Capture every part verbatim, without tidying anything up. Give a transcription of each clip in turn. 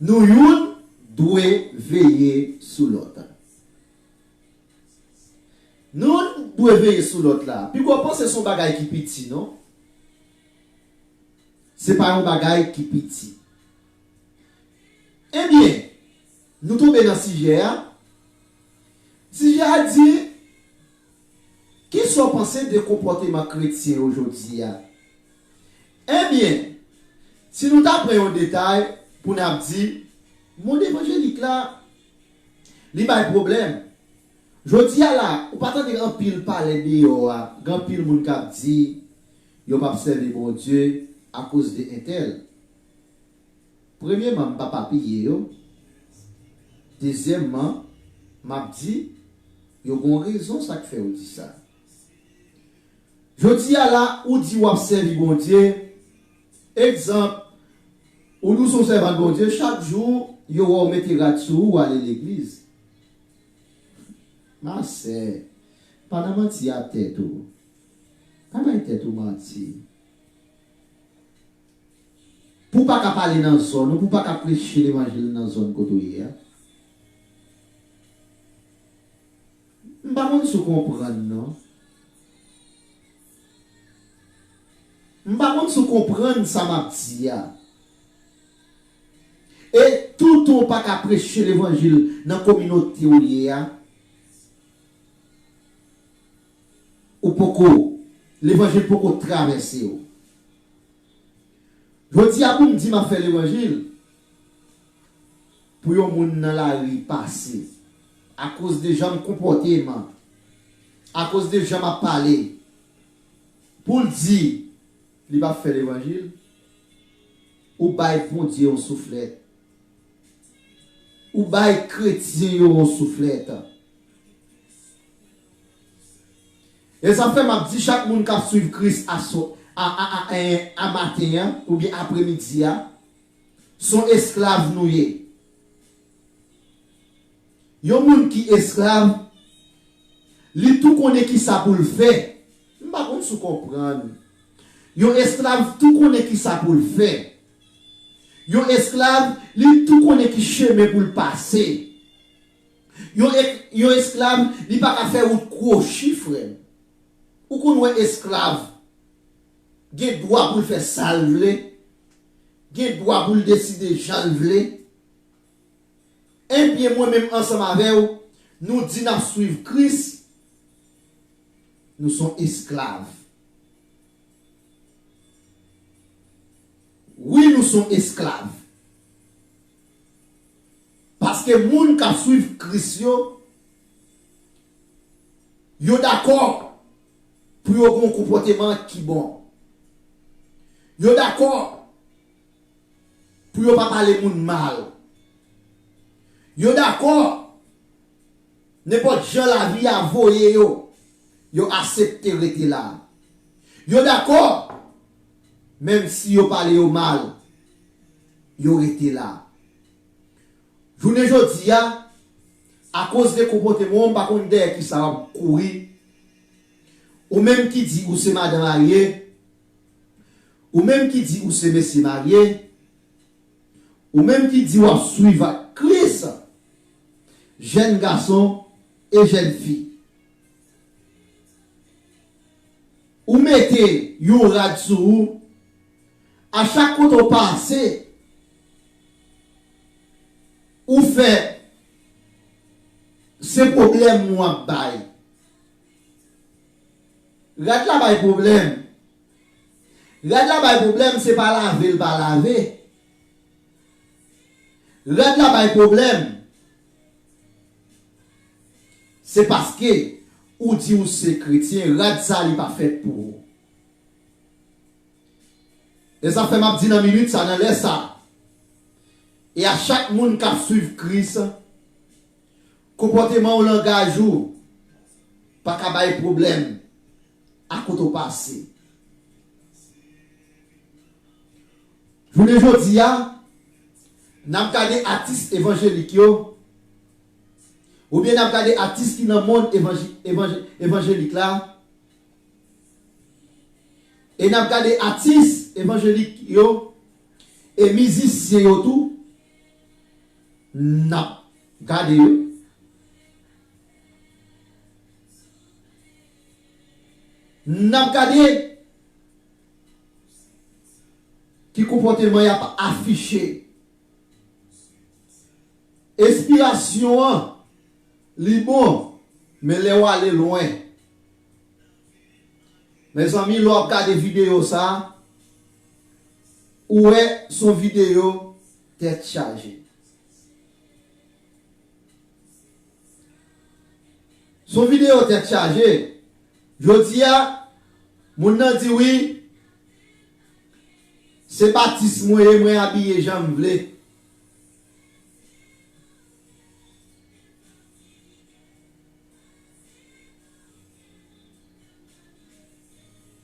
Nou youn dwe veye sou lòt. Nou youn dwe veye sou lòt la. Piga w panse se yon bagay ki piti, non? Se pa yon bagay ki piti. Ebyen, nou tonbe nan sijè a. Sijè a di, kisa w panse de konpòteman kretyen yo jodi a? Ebyen, si nou ta pran yon detay pou n ap di, mond evanjelik la, li bay pwoblèm. Jodi a la, ou pa tande anpil palè deyò a, gen anpil moun k ap di, yo p ap sèvi Bondye akoz de entèl. Premyeman, m p ap apiye yo. Dezyèmman, m ap di, yo gen yon rezon sa k fè yo di sa. Jodi a la, ou di w ap sèvi Bondye. Egzanp, ou di w se yon sèvant Bondye, chak jou, yo wè w mete rad sou ou, w ale legliz. Ma sè, pa nan manti a tèt ou. Pa bay tèt ou manti. Pou w pa ka pale nan zòn ou, pou w pa ka preche levanjil nan zòn kote w ye a. M pa konn si w konprann, non. M pa konn si w konprann sa m ap di a. E toutan w pa ka preche levanjil nan kominote w ye a, ou poko, levanjil poko travèse w. Jodi a pou m di m ap fè levanjil, pou yon moun nan lari pase, akoz de jan m konpòte m, akoz de jan m ap pale, pou l di li p ap fè levanjil, ou bay Bondye yon souflèt. Ou bay kretyen yo yon souflèt. E sa fè m ap di chak moun k ap swiv Kris aswè, a, a, a, en, a maten an, oubyen apremidi a, se yon esklav nou ye. Yon moun ki esklav, li tou konnen ki sa pou l fè. M pa konn si w konprann. Yon esklav tou konnen ki sa pou l fè. Yon esklav, li tou konnen ki chemen pou l pase. Yon ek-, yon esklav, li pa ka fè wout kwochi, frè m. Ou konn wè esklav gen dwa pou l fè sa l vle, gen dwa pou l deside jan l vle. Ebyen, mwen menm ansanm avè w, nou di n ap swiv Kris, nou se yon esklav. Wi, nou se yon esklav. Paske moun k ap swiv Kris yo, yo dakò pou yo gen yon konpòteman ki bon. Yo dakò pou yo pa pale moun mal. Yo dakò, nenpòt jan lavi a voye yo, yo aksepte rete la. Yo dakò, menm si yo pale yo mal, yo rete la. Jounen jodi a, akoz de konpòteman w, m pa konn dèyè kisa w ap kouri. Ou menm ki di ou se madan marye, ou menm ki di ou se mesye marye, ou menm ki di w ap swiv ak Kris, jèn gason e jèn fi. Ou mete yon rad sou ou, a chak kote w pase, ou fè, se pwoblèm w ap bay. Rad la bay pwoblèm. Rad la bay pwoblèm, se pa lave l pa lave. Rad la bay pwoblèm, se paske ou di ou se kretyen, rad sa li pa fèt pou ou. E sa fè m ap di nan minit sa, nan lè sa, e a chak moun k ap swiv Kris, konpòteman w, langaj ou pa ka bay pwoblèm a kote w pase. Jounen jodi a, n ap gade atis evanjelik yo, oubyen n ap gade atis ki nan mond evanji-, evanji-, evanjelik la, e n ap gade atis evanjelik yo, e mizisyen yo tou, N ap gade yo. N ap gade ki konpòteman y ap afiche. Enspirasyon an, li bon, men lè w ale lwen. Mezanmi, lè w ap gade videyo sa a, ou wè s on videyo tèt chaje. S on videyo tèt chaje. Jodi a, moun nan di wi, se batis mwen ye, mwen abiye jan m vle.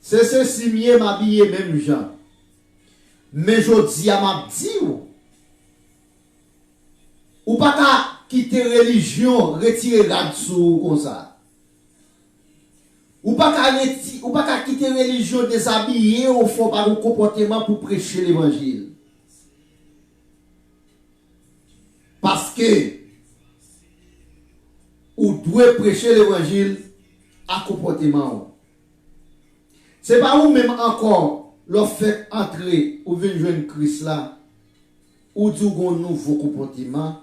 Se sesi m ye, m abiye menm jan. Men jodi a, m ap di w, ou pa ka kite relijyon retire rad sou ou konsa. Ou pa ka reti-, ou pa ka kite relijyon dezabiye w, fè w pa gen konpòteman pou preche levanjil. Paske ou dwe preche levanjil ak konpòteman w. Se pa ou menm ankò, lè w fèk antre, ou vin jwenn Kris la, ou di w gen yon nouvo konpòteman.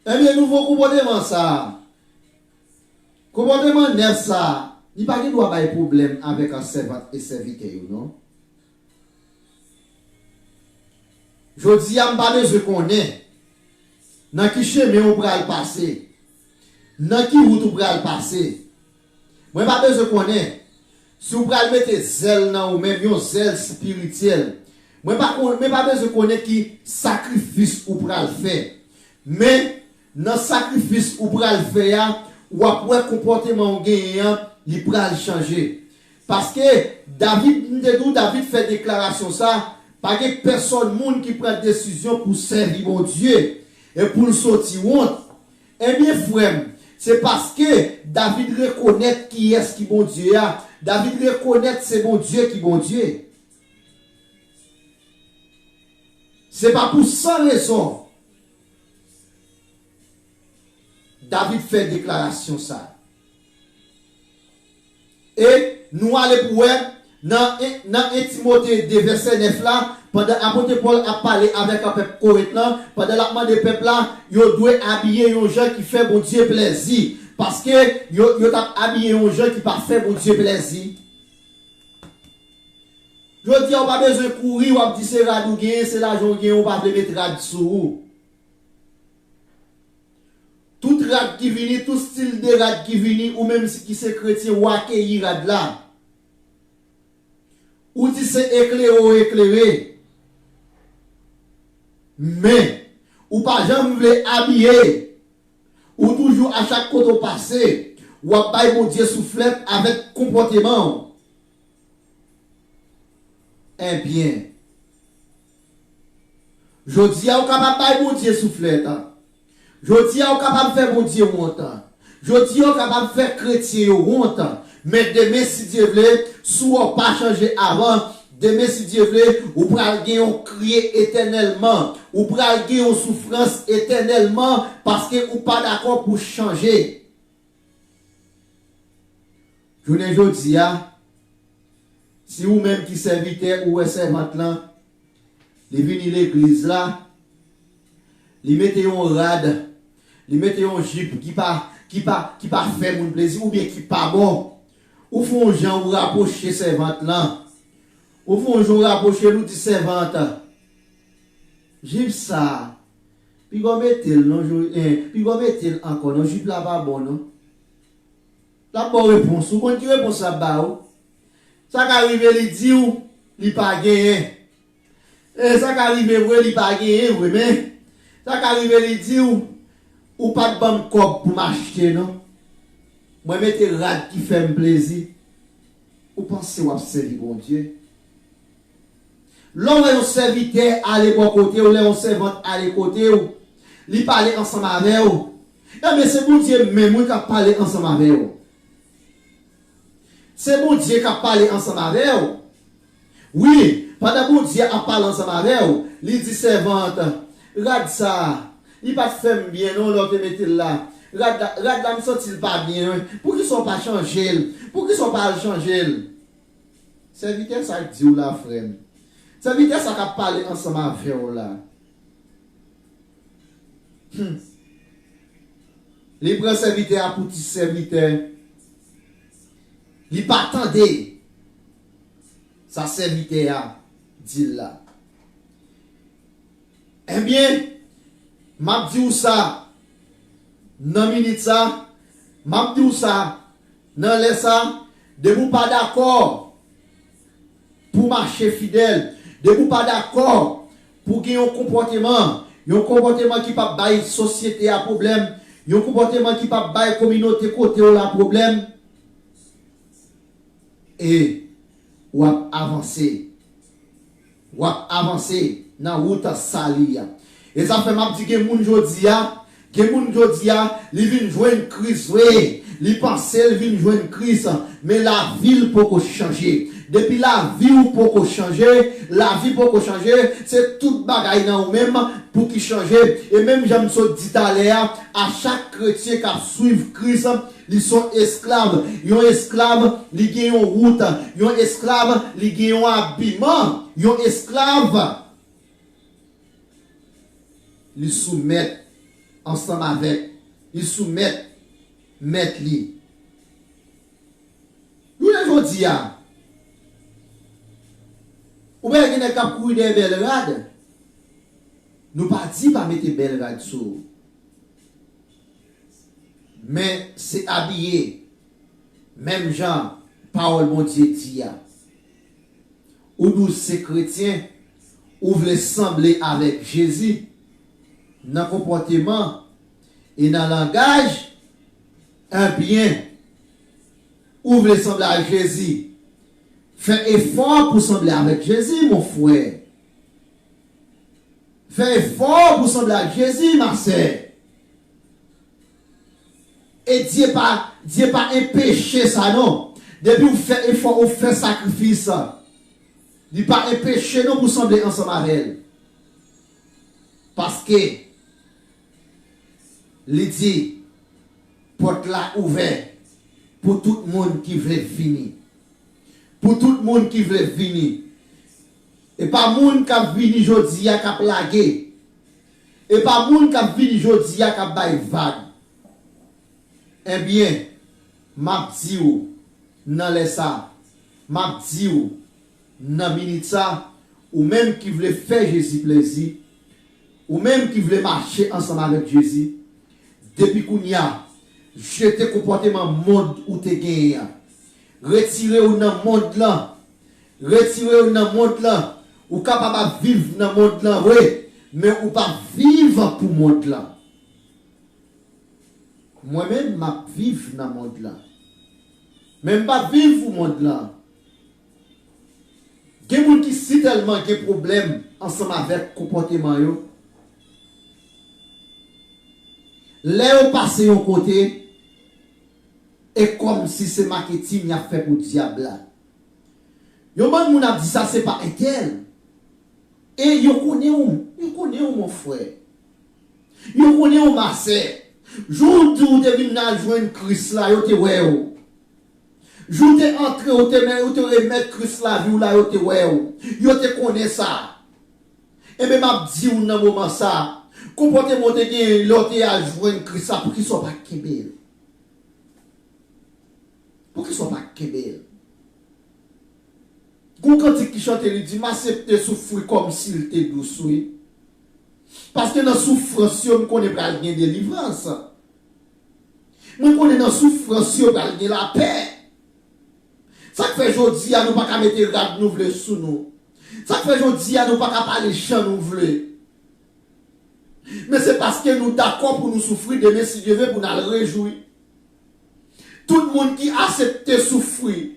Ebyen, nouvo konpòteman sa a, konpòteman nèf sa a, li pa gen dwa bay pwoblèm avèk sèvant e sèvitè yo, non. Jodi a, m pa bezwen konnen nan ki chemen ou pral pase, nan ki wout ou pral pase. Mwen pa bezwen konnen si w pral mete zèl nan ou menm, yon zèl espirityèl. Mwen pa kon-, mwen pa bezwen konnen ki sakrifis ou pral fè. Men, nan sakrifis ou pral fè a, w ap wè konpòteman w genyen an, li pral chanje. Paske David, m te di w, David fè deklarasyon sa, pa gen pèsòn moun ki pran desizyon pou sèvi Bondye e pou l soti wont. Ebyen, frè m, se paske David rekonèt kiyès ki Bondye a. David rekonèt se Bondye ki Bondye. Se pa pou san rezon David fè deklarasyon sa. E nou ale pou wè nan, nan en Timote de vèsè nèf la, pandan apot Pòl ap pale avèk pèp Korent lan, pandan l ap mande pèp la, yo dwe abiye yon jan ki fè Bondye plèzi. Paske yo, yo t ap abiye yon jan ki pa fè Bondye plèzi. Jodi a, ou pa bezwen kouri, w ap di se rad ou genyen, se lajan ou genyen, ou pa vle met rad sou ou. Tout rad ki vini, tout stil de rad ki vini, ou menm si ki se kretyen, ou akeyi rad la. Ou di se eklere w eklere. Men, ou pa janm vle abiye. Ou toujou, a chak kote w pase, w ap bay Bondye souflèt avèk konpòteman w. Ebyen, jodi a, ou kapab bay Bondye souflèt. Jodi a, ou kapab fè Bondye wont. Jodi a, ou kapab fè kretyen yo wont. Men demen, si Dye vle, si w pa chanje avan, demen, si Dye vle, ou pral gen yon kriye etènèlman. Ou pral gen yon soufrans etènèlman paske ou pa dakò pou chanje. Jounen jodi a, si ou menm ki sèvitè, ou wè sèvant lan, li vini legliz la, li mete yon rad, li mete yon jip ki pa, ki pa, ki pa fè moun plezi oubyen ki pa bon. Ou fè yon jan ou rapwoche sèvant lan. Ou fè yon jan ou rapwoche l, ou di sèvant, jip sa, piga w mete l non, jou, eh, piga w mete l ankò non, jip la pa bon non. L ap ba w repons. Ou konn ki repons l ap ba ou? Sa ka rive li di w li pa genyen. E sa ka rive vre, li pa genyen vre, men sa ka rive li di w, ou pa t ban m kòb pou m achte non. Mwen mete rad ki fè m plezi. Ou panse w ap sèvi Bondye? Lè w wè yon sèvitè ale bò kote w, lè yon sèvant ale kote w, li pale ansanm avè w, enben se Bondye menm wi k ap pale ansanm avè w. Se Bondye k ap pale ansanm avè w. Wi, pandan Bondye ap pale ansanm avè w, li di sèvant, rad sa a, Li pa t fè m byen non lè w te mete l la. Rad la, rad la m santi l pa byen wi. Poukisa w pa chanje l? Poukisa w pa al chanje l? Sèvitè sa k di w la, frè m. Sèvitè sa k ap pale ansanm avè w la. Hmm. Li pran sèvitè a pou ti sèvitè. Li pa tande sa sèvitè a di l la. Ebyen, m ap di w sa nan minit sa, m ap di w sa nan lè sa, depi w pa dakò pou mache fidèl, depi w pa dakò pou gen yon konpòteman, yon konpòteman ki p ap bay sosyete a pwoblèm, yon konpòteman ki p ap bay kominote kote w la pwoblèm, e w ap avanse. W ap avanse nan wout sali a. E sa fè m ap di gen moun jodi a, gen moun jodi a, li vin jwenn Kris vre. Li panse l vin jwenn Kris, men lavi l poko chanje. Depi lavi w poko chanje, lavi poko chanje, se tout bagay nan ou menm pou ki chanje. E menm jan m sot di talè a, a chak kretyen k ap swiv Kris, li s on esklav. Yon esklav, li gen yon wout. Yon esklav, li gen yon abiman. Yon esklav, li soumèt ansanm avèk, li soumèt mèt li. Jounen jodi a, ou wè gen nèg k ap kouri dèyè bèl rad. Nou pa di pa mete bèl rad sou ou. Men se abiye menm jan pawòl Bondye di a. Ou di w se kretyen, ou vle sanble avèk Jezi nan konpòteman e nan langaj, ebyen, ou vle sanble ak Jezi. Fè efò pou sanble avèk Jezi, mon frè. Fè efò pou sanble ak Jezi, ma sè. E Dye pa, Dye pa enpeche sa non. Depi w fè efò, ou fè sakrifis, li pa enpeche non pou sanble ansanm avè l. Paske li di, pòt la ouvè pou tout moun ki vle vini. Pou tout moun ki vle vini. E pa moun k ap vini jodi a k ap lage. E pa moun k ap vini jodi a k ap bay vag. Ebyen, m ap di w nan lè sa, m ap di w nan minit sa, ou menm ki vle fè Jezi plezi, ou menm ki vle mache ansanm avèk Jezi, depi kounye a, jete konpòteman mond ou te genyen an. Retire w nan mond lan. Retire w nan mond lan. Ou kapab ap viv nan mond lan vre, men ou p ap viv pou mond lan. Mwen menm, m ap viv nan mond lan. Men m p ap viv pou mond lan. Gen moun ki sitèlman gen pwoblèm ansanm avèk konpòteman yo. Lè yo pase yon kote, e kòmsi se maketin y ap fè pou dyab la. Yon bann moun ap di sa se pa entèl. E yo konnen w, yo konnen w, mon frè. Yo konnen w, ma sè. Jou w di w te vin al jwenn Kris la, yo te wè w. Jou w te antre, w te men, w te remèt Kris lavi w la, yo te wè w. Yo te konnen sa. Enben, m ap di w nan moman sa, konpòteman w te genyen lè w te al jwenn Kris la, poukisa w pa kenbe l? Poukisa w pa kenbe l? Gon kantik ki chante, li di, m aksepte soufri kòmsi l te dous, wi. Paske nan soufrans yo, m konnen pral gen delivrans. Mwen konnen nan soufrans yo, pral gen lapè. Sa k fè jodi a, nou pa ka mete rad nou vle sou nou. Sa k fè jodi a, nou pa ka pale jan nou vle. Men se paske nou dakò pou nou soufri, demen, si Dye vle, pou n al rejwi. Tout moun ki aksepte soufri,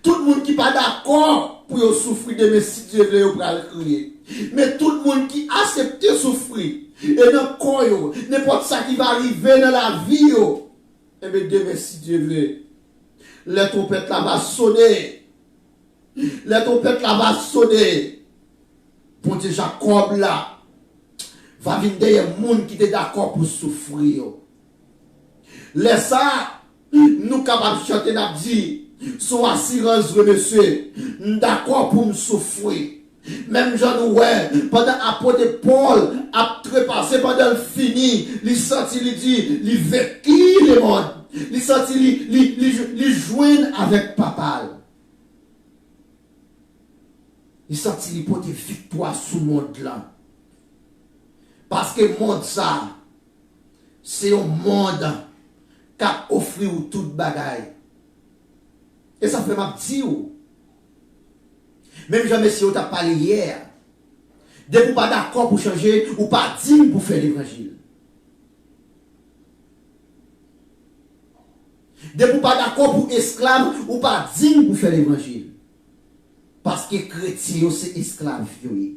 tout moun ki pa dakò pou yo soufri, demen, si Dye vle, yo pral kriye. Men tout moun ki aksepte soufri, e nan kò yo, nenpòt sa ki va rive nan lavi yo, enben, demen, si Dye vle, lè twonpèt la va sone, lè twonpèt la va sone, Bondye Jakòb la Pa vin dèyè moun ki te dakò pou soufri yo. Lè sa a, nou kapab chante, n ap di, sou asirans vre, mesye, m dakò pou m soufri. Menm jan nou wè, pandan apot Pòl ap trepase, pandan l fini, li santi, li di, li venki lemonn. Li santi li, li, li, li jwenn avèk Papa l. Li santi li pote viktwa sou mond lan. Paske mond sa, se yon mond k ap ofri w tout bagay. E sa fè m ap di w, menm jan mesye yo t ap pale yè a, depi w pa dakò pou chanje, ou pa diy pou fè levanjil. Depi w pa dakò pou esklav, ou pa diy pou fè levanjil. Paske kretyen yo se esklav yo ye.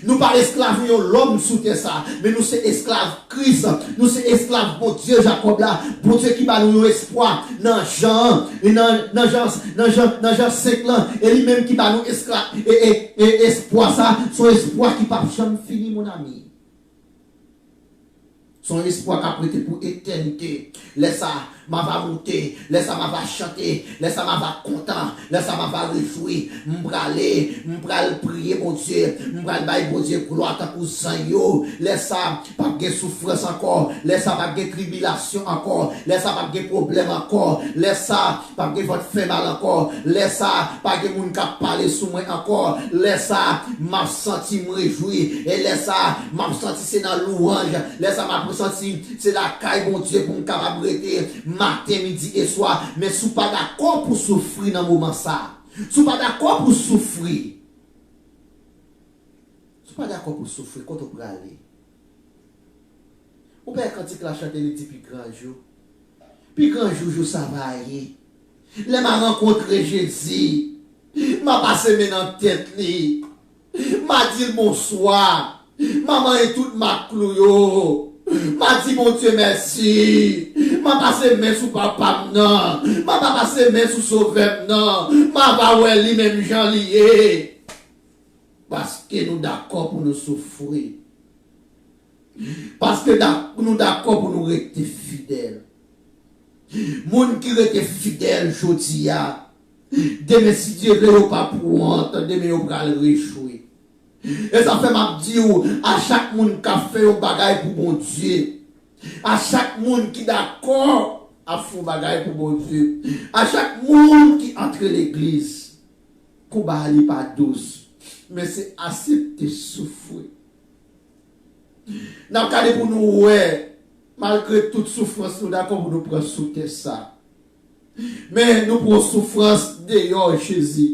Nou pa esklav yon lòm sou tè sa, men nou se esklav Kris, nou se esklav Bondye Jakòb la, Bondye ki ba nou yon espwa nan Jan, e nan, nan Jan, nan Jan, nan Jan senk lan, e li menm ki ba nou eskla-, e, e, e espwa sa, se yon espwa ki p ap janm fini, mon ami. Se yon espwa k ap rete pou etènite. Lè sa, m ava moute. Lè sa, m ava chante. Lè sa, m ava kontan. Lè sa, m ava rejwi. M prale, m pral priye Bondye. M pral bay Bondye glwa tankou zanj yo. Lè sa, p ap gen soufrans ankò. Lè sa, p ap gen tribilasyon ankò. Lè sa, p ap gen pwoblèm ankò. Lè sa, p ap gen vant fè mal ankò. Lè sa, pa gen moun k ap pale sou mwen ankò. Lè sa, m ap santi m rejwi. E lè sa, m ap santi se nan lwanj. Lè sa, m ap santi se lakay Bondye pou m kapab rete maten, midi e swa. Men si w pa dakò pou soufri nan moman sa, si w pa dakò pou soufri, si w pa dakò pou soufri, kote w prale? Ou pa wè kantik la chante, li di, pi gran jou. Pi gran jou, jou sa va ye. Lè m a rankontre Jezi, m a pase men nan tèt li. M a di l bonswa. M a manyen tout mak klou yo. M a di Bondye mèsi. M a pase men sou papa m nan. M a pa pase men sou Sovè m nan. M a va wè li menm jan li ye. Paske nou dakò pou nou soufri. Paske da-, nou dakò pou nou rete fidèl. Moun ki rete fidèl jodi a, demen, si Dye vle, yo p ap wont, demen yo pral rejwi. E sa fè m ap di w, a chak moun k ap fè yon bagay pou Bondye, a chak moun ki dakò ap fè yon bagay pou Bondye, a chak moun ki antre legliz, konba a li pa dous, men se aksepte soufri. N ap gade pou nou wè, malgre tout soufrans, nou dakò pou nou pran sou tè sa. Men nou pran soufrans deyò Jezi.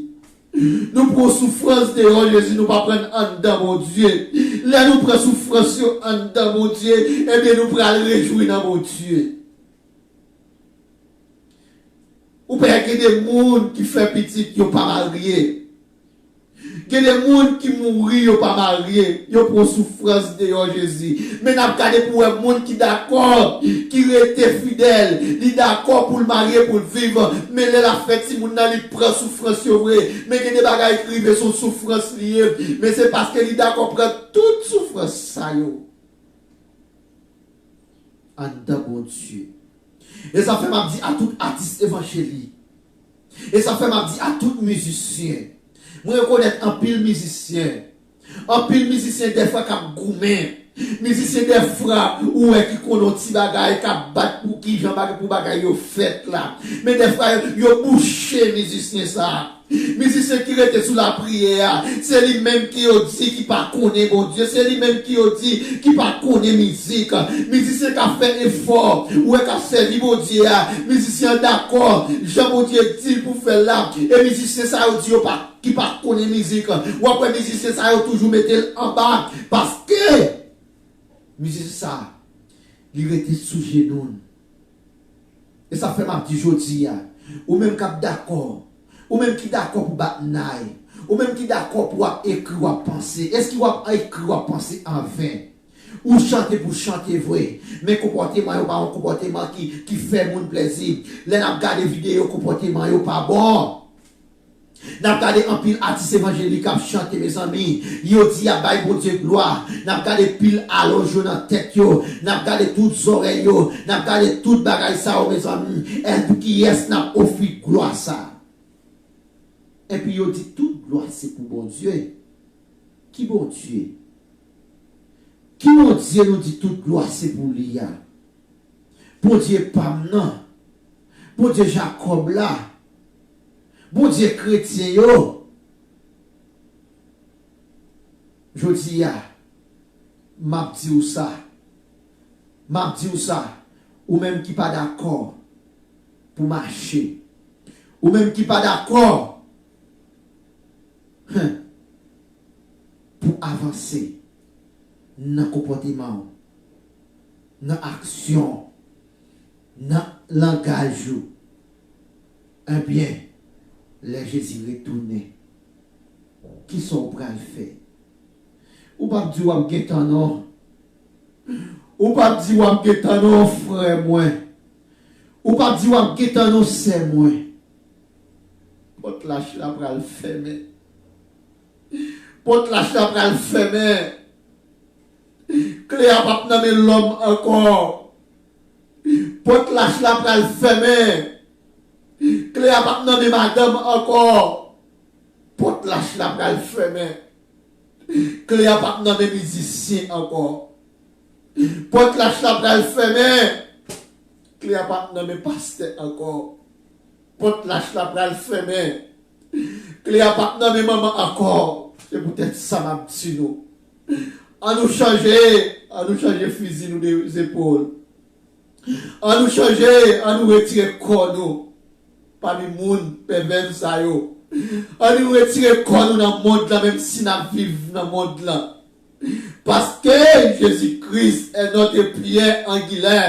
Nou pran soufrans deyò Jezi, nou pa pran anndan Bondye. Lè nou pran soufrans yo anndan Bondye, ebyen nou pral rejwi nan Bondye. Ou pa gen de moun ki fè pitit, yo pa marye. Gen de moun ki mouri, yo pa marye, yo pran soufrans deyò Jezi. Men n ap gade pou wè moun ki dakò, ki rete fidèl, li dakò pou l marye, pou l viv. Men lè l ap fè timoun nan, li pran soufrans yo vre. Men gen de bagay ki rive, se yon soufrans li ye. Men se paske li dakò pran tout soufrans sa yo anndan Bondye. E sa fè m ap di a tout atis evanjelik. E sa fè m ap di a tout mizisyen. Mwen rekonèt anpil mizisyen. Anpil mizisyen dèfwa k ap goumen. Mizisyen dèfwa ou wè ki konn yon ti bagay k ap bat pou kijan bagay, pou bagay yo fèt la. Men dèfwa yo, yo bouche mizisyen sa a. Mizisyen ki rete sou lapriyè a, se li menm ki yo di ki pa konnen Bondye, se li menm ki yo di ki pa konnen mizik. Mizisyen k ap fè efò, ou wè k ap sèvi Bondye a, mizisyen an dakò, jan Bondye di l pou fè l la, e mizisyen sa yo di yo pa, ki pa konnen mizik. W ap wè mizisyen sa yo toujou mete l anba, paske mizisyen sa, li rete sou jenou l. E sa fè m ap di jodi a, ou menm k ap dakò, ou menm ki dakò pou bat nay, ou menm ki dakò pou w ap ekri, w ap panse, èske w ap ekri, w ap panse anven? Ou chante pou chante vre, men konpòteman yo pa yon konpòteman ki, ki fè moun plèzi. Lè n ap gade videyo, konpòteman yo pa bon. N ap gade anpil atis evanjelik ap chante, mezanmi. Yo di y ap bay Bondye glwa. N ap gade pil alonj yo nan tèt yo. N ap gade tout zòrèy yo. N ap gade tout bagay sa yo, mezanmi. Èske kiyès n ap ofri glwa sa? Epi yo di tout glwa se pou Bondye. Ki Bondye? Ki Bondye nou di tout glwa se pou li a? Bondye pa m nan. Bondye Jakòb la. Bondye kretyen yo. Jodi a, m ap di w sa. M ap di w sa. Ou menm ki pa dakò pou mache. Ou menm ki pa dakò, hen, pou avanse nan konpòteman w, nan aksyon w, nan langaj ou, ebyen, lè Jezi retounen, kisa w pral fè? Ou p ap di w ap gentan non. Ou p ap di w ap gentan non, frè mwen. Ou p ap di w ap gentan non, sè mwen. Pòt lach la pral fèmen. Pòt lach la pral fèmen. Kle a p ap nan men lòm ankò. Pòt lach la pral fèmen. Kle a p ap nan men madanm ankò. Pòt lach la pral fèmen. Kle a p ap nan men mizisyen ankò. Pòt lach la pral fèmen. Kle a p ap nan men pastè ankò. Pòt lach la pral fèmen. Kle a p ap nan men manman ankò. Se poutèt sa m ap di nou. An nou chanje, an nou chanje fizi nou de zepòl. An nou chanje, an nou retire kò nou pami moun pèvè sa yo. An nou retire kò nou nan mond lan, menm si n ap viv nan mond lan. Paske Jezi Kris è nòt pyè angilè.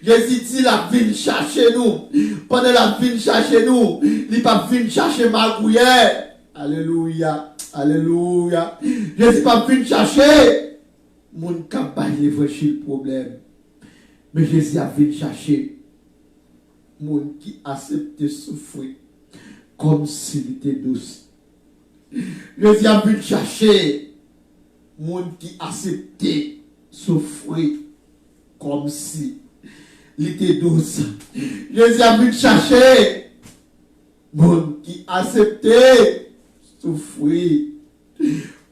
Jezi di l ap vin chache nou. Pandan l ap vin chache nou, li p ap vin chache magouyè. Alelouya, alelouya. Jezi p ap vin chache moun k ap bay levanjil pwoblèm. Men Jezi ap vin chache moun ki asepte soufri kòmsi li te dous. Jezi ap vin chache moun ki asepte soufri kòmsi li te dous. Jezi ap vin chache moun ki asepte soufri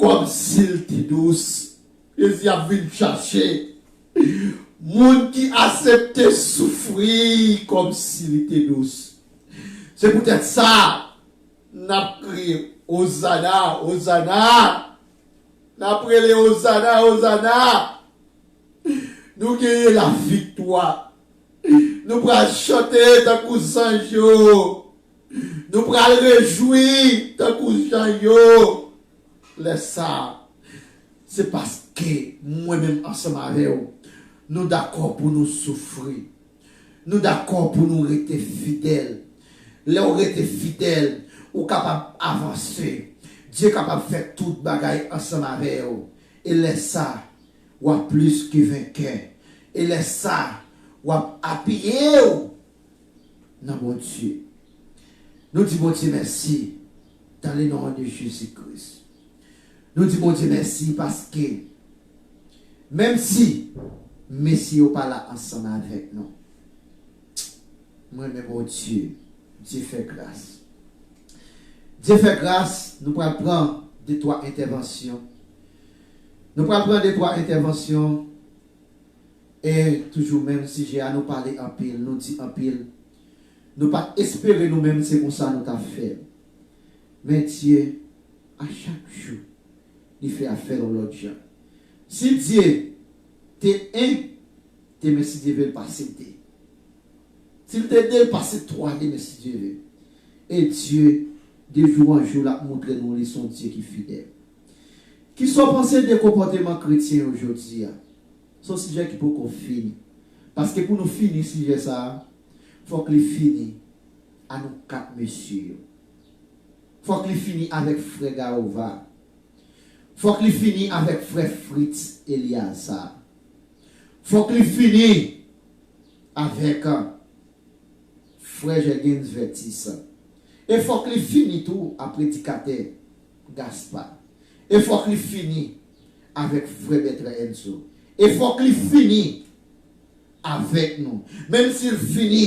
kòmsi l te dous. Jezi ap vin chache moun ki asepte soufri kòmsi li te dous. Se poutèt sa, n ap kriye, Ozana, Ozana! N ap rele, Ozana, Ozana! Nou genyen laviktwa. Nou pral chante tankou zanj yo. Nou pral rejwi tankou zanj yo. Lè sa a, se paske mwen menm ansanm avè w, nou dakò pou nou soufri. Nou dakò pou nou rete fidèl. Lè w rete fidèl, ou kapab avanse. Dye kapab fè tout bagay ansanm avè w. E lè sa, w ap plis ke venkè. E lè sa, w ap apiye w nan Bondye. Nou di Bondye mèsi dans le nom de Jésus-Christ. Nou di Bondye mèsi paske menm si mesye yo pa la ansanm avèk nou, mwen men Bondye, Dye fè gras. Dye fè gras, nou pral pran de twa entèvansyon. Nou pral pran de twa entèvansyon. E toujou menm sijè a, nou pale anpil, nou di anpil. Nou pa t espere nou menm se konsa nou t ap fè. Men Dye, a chak jou, li fè afè l yon lòt jan. Si Dye te en, demen si Dye vle l pase de. Si l te de, l pase twa demen si Dye vle. E Dye, de jou an jou, l ap montre nou li se yon Dye ki fidèl. Kisa w panse de konpòteman kretyen yo jodi a? Se yon sijè ki poko fini. Paske pou nou fini sijè sa a, fòk li fini a nou kat mesye yo. Fòk li fini avèk frè Gayova. Fòk li fini avèk frè Fritz Eliazar. Fòk li fini avèk, uh, frè Jègens Vètis. E fòk li fini tou a predikatè Gaspard. E fòk li fini avèk frè Bertrand Enzo. E fòk li fini avèk nou. Menm si l fini,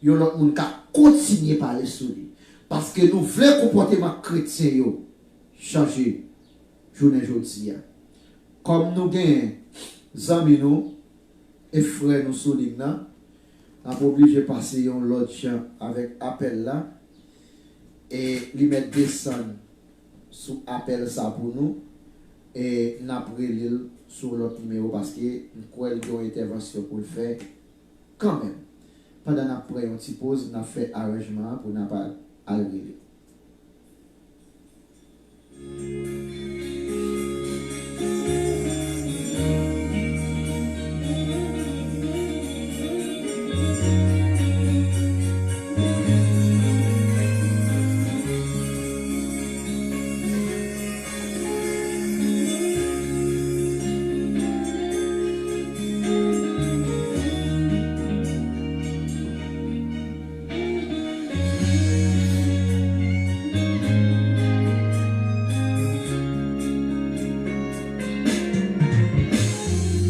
yon lòt moun ka kontinye pale sou li. Paske nou vle konpòteman kretyen yo chanje jounen jodi a. Kòm nou gen zanmi nou e frè nou sou liy nan, n ap oblije pase yon lòt jan avèk apèl la, e li mèt desann sou apèl sa pou nou, e n ap rele l sou lòt nimewo, paske m kwè l gen yon entèvansyon pou l fè kanmenm. Pandan n ap pran yon ti poz, n ap fè aranjman an pou n ap al, al rele l.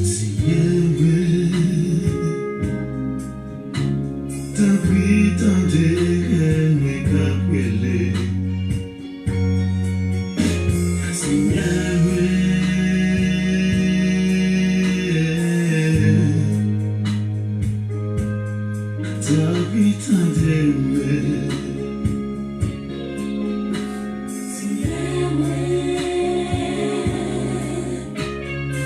Senyè mwen, tanpri tande kè mwen k ap rele. Senyè mwen, tanpri tande mwen. Senyè mwen,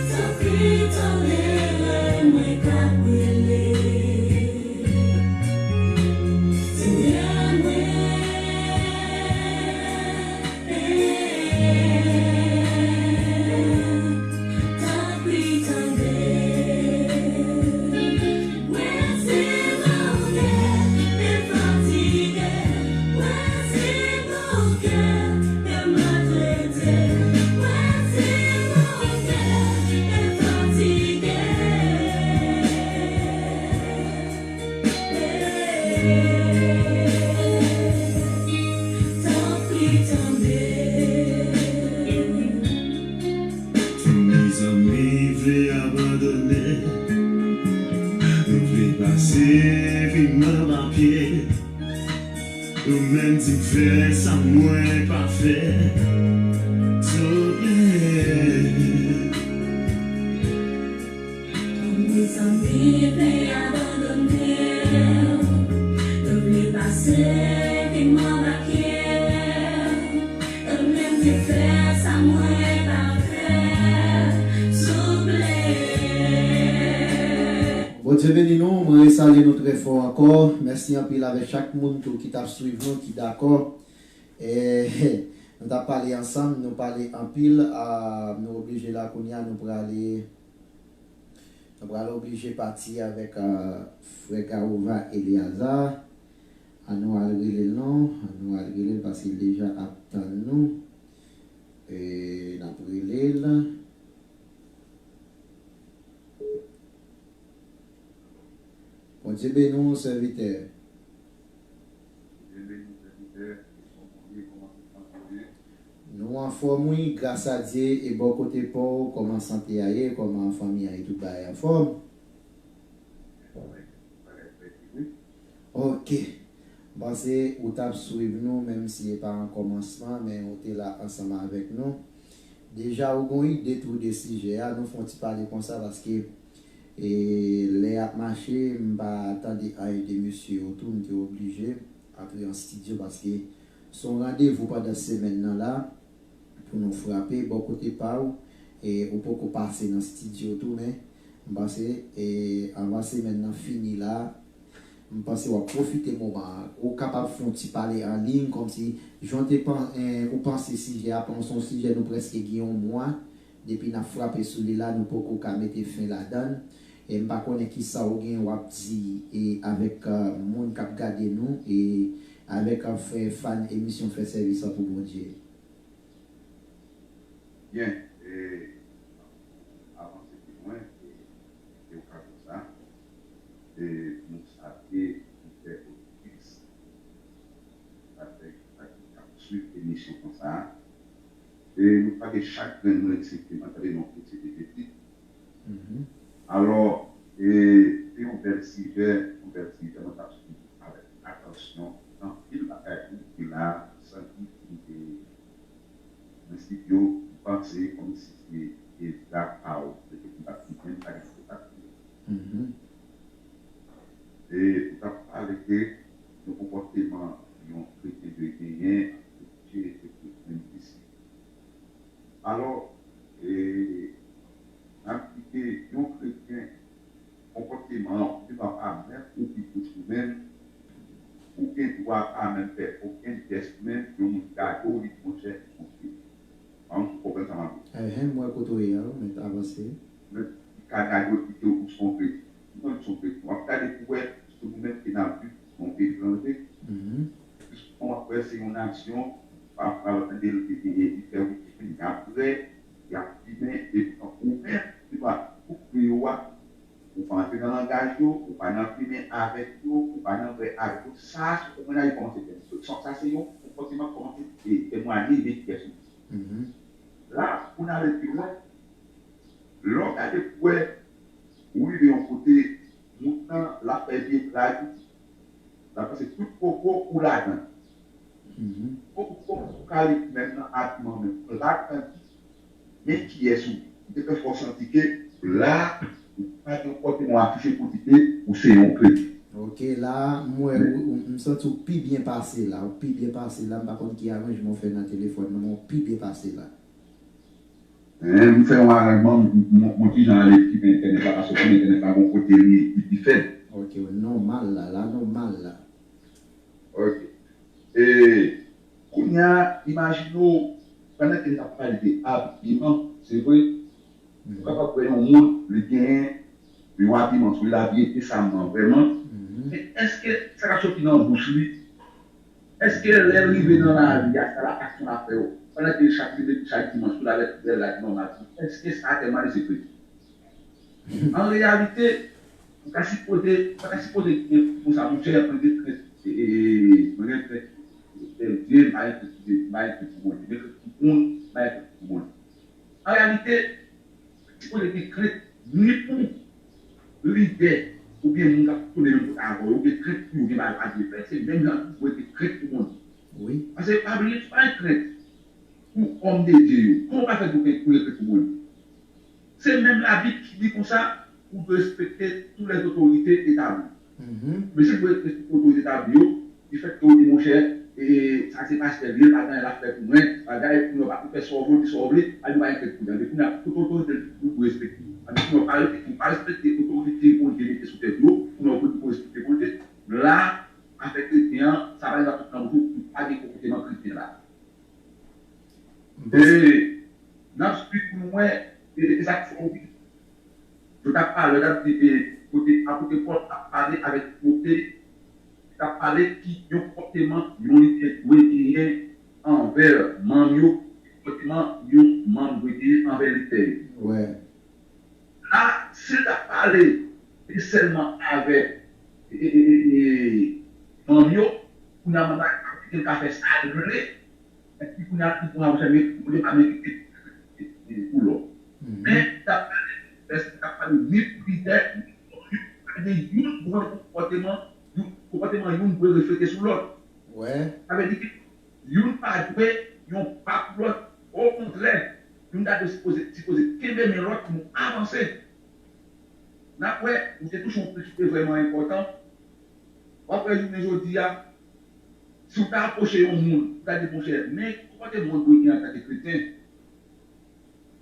tanpri tande lè mwen k ap rele. Senyè mwen, tanpri tande. Mwen se mòde, mwen fatige, mwen se bouke, mwen maltrete, mwen se mòde, mwen fatige. Tanpri tande. Mezanmi vle abandone. Nou vle pase vi m nan pa pye. Ou menm di m fè sa mwen pa fè. Souple. Mezanmi vle abandone. Nou vle pase vi m anba pye. Ou menm di fè sa mwen pa fè. Souple. Bondye beni nou, mwen resalye nou trè fò ankò. Mèsi anpil avèk chak moun tou ki t ap swiv nou, ki dakò. E, nou t ap pale ansanm, nou pale anpil, a, nou oblije la kounye a, nou prale, nou prale oblije pati avèk, a, frè Gawova Eleazar. An nou al rele l non, an nou al rele l paske l deja ap tann nou. E, n ap rele l. Bondye beni w, sèvitè. Bondye beni w, sèvitè. Kòman w ye? Kòman se santi w ye? Nou anfòm, wi, gras a Dye. E bò kote pa w, kòman sante a ye? Kòman fanmi a ye? Tout bagay anfòm? Bagay trè byen, wi. Ok. M panse ou t ap swiv nou, menm si e pa an kòmansman, men ou te la ansanm avèk nou. Deja, ou gon ide tou de sijè a, nou fè yon ti pale konsa, paske, e, lè y ap mache, m pa tande anyen de mesye yo tou, m te oblije antre an estidyo, paske se yon randevou pandan semèn nan la, pou nou frape bò kote pa w, e ou poko pase nan estidyo tou, men m panse, e, anvan semèn nan fini la, m panse w ap pwofite moman an. Ou kapab fè yon ti pale an liy, kòmsi jan w te pan-, e, ou panse sijè a, panse yon sijè nou prèske gen yon mwa depi n ap frape sou li la, nou poko ka mete fen ladan l. E m pa konnen kisa w gen w ap di, e, avèk, e, moun k ap gade nou, e avèk, e, fè, fan emisyon Fè Sèvis la pou Bondye. Byen, e, avanse pi lwen, e, e ou ka konsa, e, nou salye, nou fè Olivis, avèk emisyon konsa. E nou pale chak grenn lendi, se te mwen tande non, se te Jezi. Alò, e, se yon bèl sijè, yon bèl sijè, mwen t ap swiv avèk atansyon, anpil bagay ki di la, san ki di, e, prensip yo, m panse kòmsi se, se zak pa w, se ke m t ap di, menm pa gen kontak. E, ou t ap pale de yon konpòteman yon kretyen dwe genyen, oblije se kretyen disip. Alò, e, n ap di ke yon kretyen, konpòteman an, ou te pa menm ou ki pou sou menm, ou gen dwa pa menm fè okenn jès menm, yon moun gade w, li di, monchè, monchè. An, ou konprann sa m ap di? Enhen, m wè kote w ye a, wi, mèt avanse. Men, li ka gade w, li di w, ou se yon kretyen. Ou konn se yon kretyen. W ap gade pou wè, si nou menm ke n ap viv nan yon peyi etranje, Jan w ap wè se yon nasyon, pafwa w ap tande l te genyen diferan, epi apre, y ap fimen, epi ou menm, ou pa, ou kwè yo a, ou pa antre nan langaj yo, ou pa nan fimen avèk yo, ou pa nan bwè avèk yo, sa, se yon bagay kòmanse fè. Sa, sa se yon konpòteman k kòmanse, e, temwaye de kiyès ou ye. La, pou n ale pi lwen, lè w gade pou wè, ou rive yon kote, moun nan, l ap fè vye blag, l ap pase tout koko ou ladan. Koko ou ka li menm nan abiman menm, ou ladan, men kiyès ou ye. Li te fè fè w santi ke la, ou pa gen yon kote nou afiche pou di ke ou se yon kretyen. Ok, la, m wè, ou, ou, m santi w pi byen pase la, ou pi byen pase la, m pa konn ki aranjman w fè nan telefòn nan, men w pi byen pase la. Hein, m fè yon aranjman, m, m, m, m ti jan ale ki entènèt la, paske ou konnen entènèt la gon kote li, li, li fèb. Ok, nòmal la, la nòmal la. Ok. E, kounye a, imajine w, pandan ke n ap pale de abiman, se vre, ou kapab wè yon moun, li genyen yon abiman sou li, l abiye desanman vrèman. Men èske sa k ap soti nan bouch li, èske lè l rive nan lavi a, sa l ap aksyon l ap fè yo, pandan ke l chak rive chak dimanch pou l avèk bèl laj nòmal, èske sa tèlman li se kretyen? An reyalite, ou ka sipoze, ou pa ka sipoze gen konsa, monchè, mwen gen krent, e, e, e, mwen gen krent, e, Bondye, m pa gen krent, m pa gen krent pou Bondye, m gen krent pou moun, m pa gen krent pou Bondye. An reyalite, sipoze gen krent ni pou lidè oubyen moun k ap tounen menm kote avè w, yo gen krent pou yo, gen bagay yo dwe fè, se menm jan tou pou yo gen krent pou moun. Wi. Paske pa bliye, se pa gen krent pou òm de Dye yo. Kòman w ka fè pou gen, pou gen krent pou moun? Se menm Labib ki di konsa, ou dwe respekte tout lè otorite etabli. Men si w dwe respekte otorite etabli yo, li fèt ke w di, monchè, e, sa se pastè li ye, l pa gen anyen l ap fè pou mwen, bagay, pou nou pa pou fè sa w vle, di sa w vle, a nou pa enkyèt pou li. Depi kounye a, tout otorite li, nou dwe respekte. Ann, pou nou pa, pa respekte otorite Bondye mete sou tèt yo, pou nou pou respekte Bondye. La, afè kretyen an, sa pa gen tout nan bouch ou, pa gen konpòteman kretyen la. E, n ap swiv pou nou wè, e, e sa k fè w di. Yo t ap pale, yo t ap di, e, kote apot Pòl t ap pale avèk Timote, li t ap pale ki yon konpòteman yon lidè dwe genyen anvè manm yo, konpòteman yon manm dwe genyen anvè lidè yo. Wè. La, si l t ap pale sèlman avèk, e, e, e, e, manm yo, kounye a manm la, li ka fè sa l vle, epi kounye a, li pran, monchè, men, Bondye pa merite pou lòt. Men, li t ap pale, lè l t ap pale ni pou lidè, ni pou manm yo, pa gen youn dwe konpòteman, youn, konpòteman youn dwe reflete sou lòt. Wè. Sa vle di ke youn pa dwe yon pa pou lòt. Okontrè, youn ta dwe sipoze, sipoze kenbe men lòt pou nou avanse. N ap wè, ou te touche yon pwen ki te vrèman enpòtan. W ap wè jounen jodi a, si w ta apwoche yon moun, ou ta di, monchè, men konpòteman w dwe gen antanke kretyen.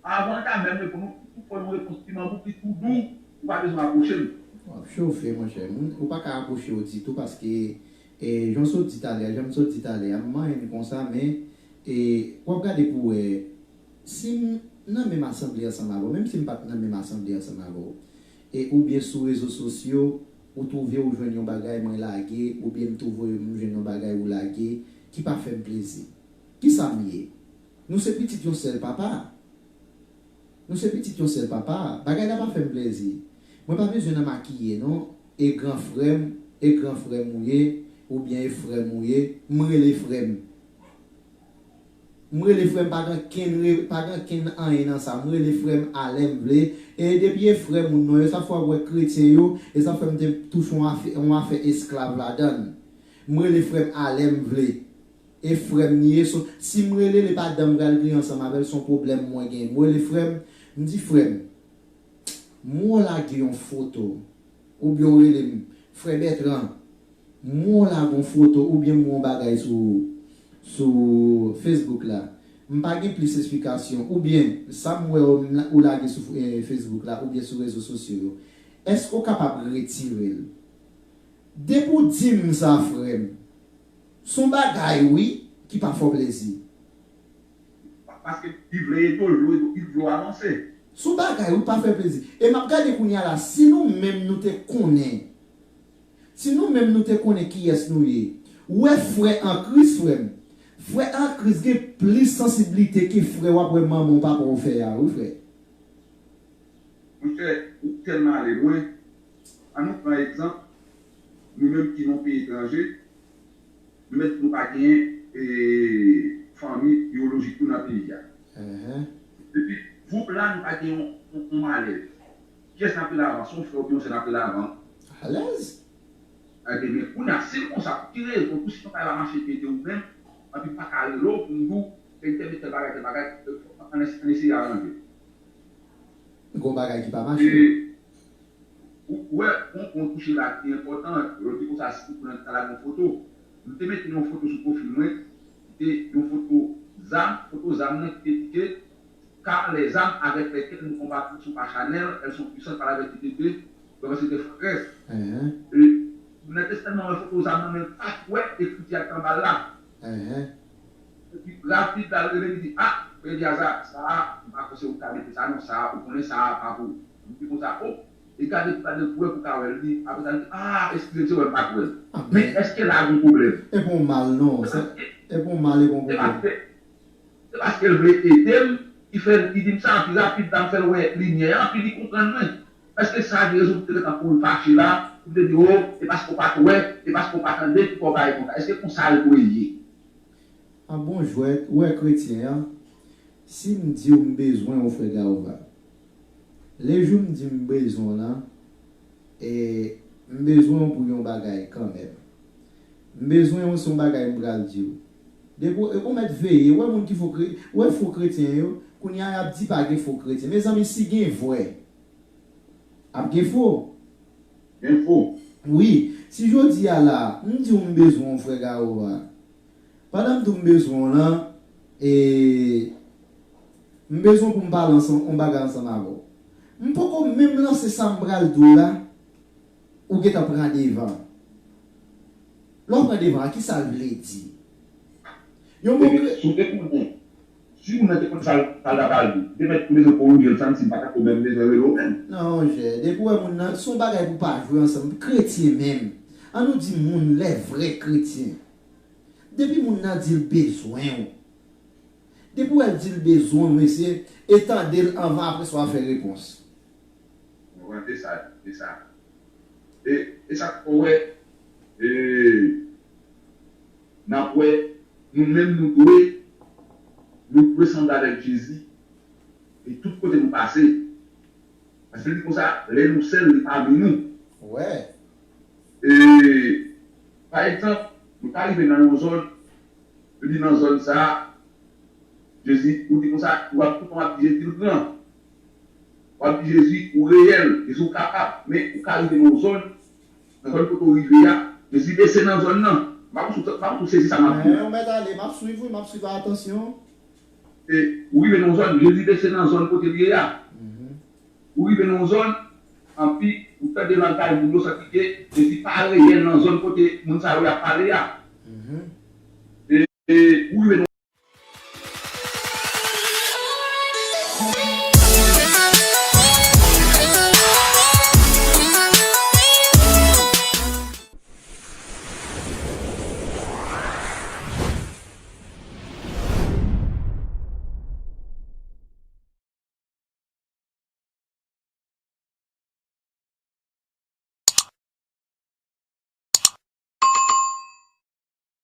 Avan l ta menm reponn ou, ou fè yon repons ki manboukit, ou dou, ou pa bezwen apwoche l. W ap chofe, monchè. Moun, ou pa ka apwoche yo ditou paske, e, jan w sot di talè a, jan m sot di talè a, m manyen l konsa, men, e, w ap gade pou w wè, si m nan menm asanble ansanm avè w, menm si m pa t nan menm asanble ansanm avè w, e, oubyen sou rezo sosyo, ou twouve ou jwenn yon bagay mwen lage, oubyen m twouve m jwenn yon bagay ou lage, ki pa fè m plezi. Kisa m ye? Nou se pitit yon sèl papa. Nou se pitit yon sèl papa. Bagay la pa fè m plezi. Mwen pa bezwen nan makiye, non. E gran frè m, e gran frè m ou ye, oubyen e frè m ou ye, m rele frè m. M rele frè m, pa gen kenn re- pa gen kenn anyen nan sa. M rele frè m a lè m vle. E depi e frè moun non yo, sa fè w ap wè kretyen yo, e sa fè m te touche yon afè, yon afè esklav ladan l. M rele frè m a lè m vle. E frè m li ye, so, si m rele l, e pa dan m pral griyen ansanm avè l, se yon pwoblèm mwen genyen. M rele frè m, m di frè m, m wè w lage yon foto, oubyen w rele m, frè Bètran, m wè w lage yon foto, oubyen m wè yon bagay sou, sou Facebook la. M pa gen plis esplikasyon, oubyen sa m wè w, m la- ou lage sou eh, Facebook la, oubyen sou rezo sosyo yo. Èske w kapab retire l? Depi w di m sa, frè m, se yon bagay, wi, ki pa fè w plezi. Paske li vle ede w, li vle ede w, li vle w avanse. Se yon bagay, wi, pa fè plezi. E m ap gade kounye a la, si nou menm nou te konnen, si nou menm nou te konnen kiyès nou ye, ou wè frè an Kris, frè m, frè an Kris gen plis sansiblite ke frè w ap wè manman w, papa w fè a, wi, frè. Monchè, ou tèlman ale lwen. Ann nou pran egzanp, nou menm ki nan peyi etranje, nou mèt nou pa genyen e, fanmi biyolojik nou nan peyi a. Epi, voup la, nou pa gen yon, yon, yon malèz. Kiyès n ap rele avan? Se yon frè oubyen yon sè n ap rele avan? Alèz. Ebyen, men kounye a, si l konsa, pou ki rezon, pou si yon bagay pa mache ete ou menm, anpi m pa ka rele w pou m di w, entèl, entèl bagay, entèl bagay, ann es- ann eseye aranje. Gon bagay ki pa mache. E, ou, ou wè, yon pwen w touche la ki enpòtan, lè w di konsa, si pou nan ta lage yon foto. M te mete yon foto sou pwofil mwen, ki te yon foto zam, foto zam nan ki te di ke, car les armes avec lesquelles nous combattons sont pas charnelles, elles sont puissantes par la vertu de Dieu, donc c'est des forteresses. E, nan tèks la, mwen wè foto zam nan, men m pa t wè ekriti a ki anba l la. Epi rapid la, l rele, li di, ah, Frè Eliezer, sa a, m pa panse ou ka mete sa non, sa a, ou konnen sa a pa pou ou. M di konsa, oh, e gade pou gade pou wè pou ka wè l, li, apre sa, li di, ah, eskize m, se wè m pa t wè l. Men èske la gen pwoblèm? E pa yon mal, non. Se pa, e pa yon mal, e pa yon pwoblèm. Se paske l vle ede m, ki fè l, ki di m sa, anpi rapid la, m fè l wè limyè a, anpi li konprann mwen. Èske sa gen rezon pou te gentan pou l fache la, pou l te di, oh, e paske w pa t wè, e paske w pa tande, ki fè w bagay konsa? Èske konsa l dwe ye? A bon jwèt, ou wè kretyen an, si m di w m bezwen w, frè Gaova, lejou m di m bezwen w lan, e, m bezwen w pou yon bagay kanmenm. M bezwen w, se yon bagay m pral di w. Depi w, e ou mèt veye, ou wè moun ki fo kre- ou wè fo kretyen yo, kounye a y ap di pa gen fo kretyen. Mezanmi, si gen vwè, ap gen fo. Gen fo. Wi, si jodi a la, m di w m bezwen w, frè Gaova, pandan m di w m bezwen w lan, e, m bezwen pou m pale ansanm, yon bagay ansanm avè w. M poko menm lanse sa m pral di w la, ou gentan pran devan. Lè w pran devan an, kisa l vle di? Yon bon kre- Si w te konnen, si moun nan te konn sa l, sa l ta pral di, m te mèt tou lezon korije l, sa m si m pa t ap menm bezwen rele w menm. Non, monchè, depi w wè moun nan, se yon bagay pou pa jwe ansanm, kretyen menm. An nou di moun lè vrè kretyen. Depi moun nan di l bezwen w, depi w wè l di l bezwen w, mesye, e tande l anvan, apre sa w a fè repons. Mwen, se sa, se sa. E, e sa k fè w wè, e, n ap wè, nou menm nou dwe, nou dwe sanble avèk Jezi, e tout kote nou pase. Paske li di konsa, lè nou sèl, li pami nou. Wè. E, pa egzanp, nou ka rive nan yon zòn, li nan zòn sa a, Jezi, ou di konsa, ou ap toutan w ap di Jezi l gran. W ap di Jezi, ou reyèl, Jezi ou kapab, men ou ka rive nan yon zòn, nan zòn kote w rive a, Jezi bese nan zòn nan. M pa konn si w, m pa konn si w sezi sa m ap di w la. Ou mèt ale, m ap swiv, wi, m ap swiv a atansyon. E, ou rive nan yon zòn, Jezi bese nan zòn kote l ye a. Ou rive nan yon zòn, anpi ou tande langay moun yo, santi ke Jezi pa reyèl nan zòn kote moun sa yo y ap pale a. E, e ou rive nan